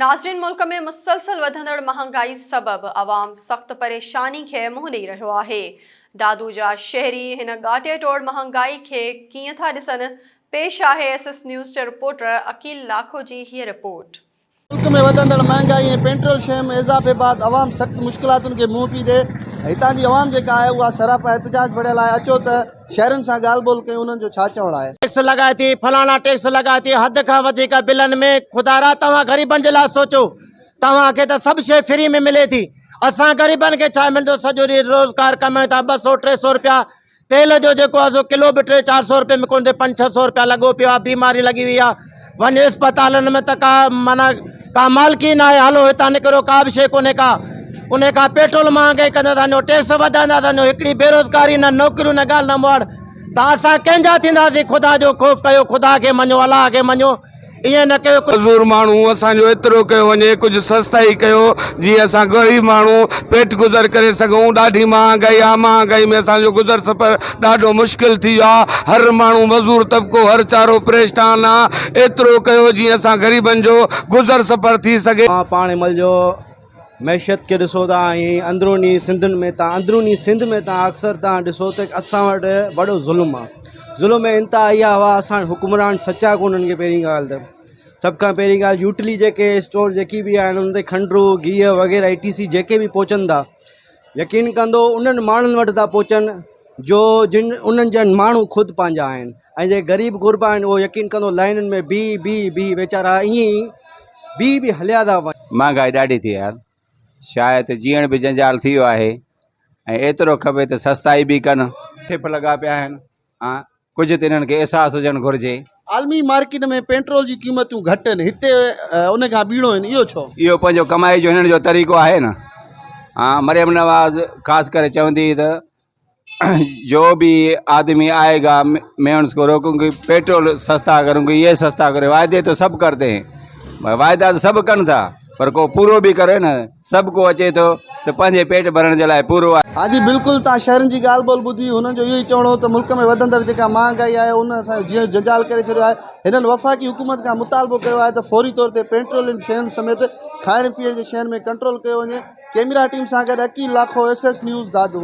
ناظرين ملڪ ۾ مسلسل وڌندڙ مهانگائي سبب عوام سخت پريشاني کي منهن ڏئي رهيو آهي. دادو جا شهري هن ڳاٽي ٽوڙ مهانگائي کي ڪيئن ٿا ڏسن، پيش آهي ايس ايس نيوز جي رپورٽر عقيل لاکو جي هيء رپورٽ. ملڪ ۾ وڌندڙ مهانگائي ۽ پيٽرول شين ۾ اضافي بعد عوام سخت مشڪلاتن کي منهن پئي ڏئي. هتان جي عوام جيڪا آهي اها سراپا احتجاج بڻيل آهي اچو ته شهرين سان ڳالهه ٻولهه ڪيون انهن جو ڇا چوڻ آهي. ٽيڪس لڳائي ٿي فلاڻا ٽيڪس لڳائي ٿي حد کان وڌيڪ بلن ۾ خدارا توهان غريبن جي لاء سوچو توهان کي ته سڀ شيء فري ۾ ملي ٿي اسان غريبن کي ڇا ملندو سڄو ڏينهن روزگار ڪمايون ٿا 200 300 روپيا تيل جو جيڪو آهي سو ڪلو به 3 400 روپئي ۾ ڪونه ٿئي 5 600 روپيا لڳو پيو آهي بيماري لڳي وئي آهي وڃ اسپتالن ۾ ته ڪا معنيٰ ڪا مالڪي ناهي هلو هتان نڪرو ڪا به شيء ڪونهي ڪا ان کان پيٽرول مهانگائي ڪندا ٿا وڃو ٽيڪس وڌائيندا ٿا وڃو هڪڙي بيروزگاري نه نوڪريون نه ڳالهه نه مهاڙ ته اسان ڪنهن جا ٿينداسين خدا جو خوف ڪيو خدا کي مڃو الله کي مڃو ائين نه ڪيو. مزور ماڻهو اسان جو ايترو ڪيو وڃي ڪجهه سستائي ڪيو جيئن اسان غريب ماڻهو پيٽ گذر ڪري سگهون ڏاڍي مهانگائي آ مهانگائي ۾ اسان جو گذر سفر ڏاڍو مشڪل ٿي ويو آ هر ماڻهو مزور طبقو هر چارو پريشان آ ايترو ڪيو جيئن اسان غريبن جو گذر سفر ٿي سگهي. توهان پاڻ هن مهل جو معيشت کي ڏسو ٿا ۽ اندروني سنڌين ۾ تان اندروني سنڌ ۾ تان اڪثر تان ڏسو ته اسان وٽ وڏو ظلم آ ظلم ۾ انتها اها هئا اسان حڪمران سچا ڪونهن کي پهرين ڳالهه ته سڀ کان پهرين ڳالهه يوٽلي جيڪي اسٽور جيڪي به آهن ان تي کنڊ گيهه وغيره اي ٽي سي جيڪي به پهچن ٿا يقين ڪندو انهن ماڻهن وٽ ٿا پهچن جو جن انهن جا ماڻهو خود پنهنجا آهن ۽ جي غريب غربا آهن اهو يقين ڪندو لائنن ۾ بيهي بيهي بيهي ويچارا ائين ئي بيهي بيهي هليا ٿا وڃن. مهانگائي ڏاڍي ٿي يار شايد جيئڻ به جنجال ٿي ويو آهي ۽ ايترو کپي ته سستائي به ڪن. ٺپ لڳا پيا آهن ها ڪجهه ته انهن کي احساس هجڻ گهرجي. عالمي مارڪيٽ ۾ پيٽرول جون قيمتون گهٽ آهن هتي ان کان ٻيڻو آهن اهو ڇو؟ اهو پنهنجو ڪمائي جو هنن جو طريقو آهي نه ها مريم نواز خاص ڪري چوندي هئي ته جو به آدمي آئي گا مين اس کو روڪون گي پيٽرول سستا ڪرون گي يي سستا ڪري واعدي تو سڀ ڪرتي هين واعدا ته سڀ ڪن ٿا پر ڪو پورو به ڪري نه سڀ ڪو اچي ٿو ته پنهنجي پيٽ ڀرڻ جي لاء پورو آهي. ها جي بلڪل تان شهرين جي ڳالهه ٻولهه ٻڌي هنن جو اهو ئي چوڻ هو ته ملڪ ۾ وڌندڙ جيڪا مهانگائي آهي ان اسان جو جيئڻ جنجال ڪري ڇڏيو آهي هنن وفاقي حڪومت کان مطالبو ڪيو آهي ته فوري طور تي پيٽروليم شين سميت کائڻ پيئڻ جي شين ۾ ڪنٽرول ڪيو وڃي ڪيميرا ٽيم سان گڏ Aqeel Lakho S S news Dadu.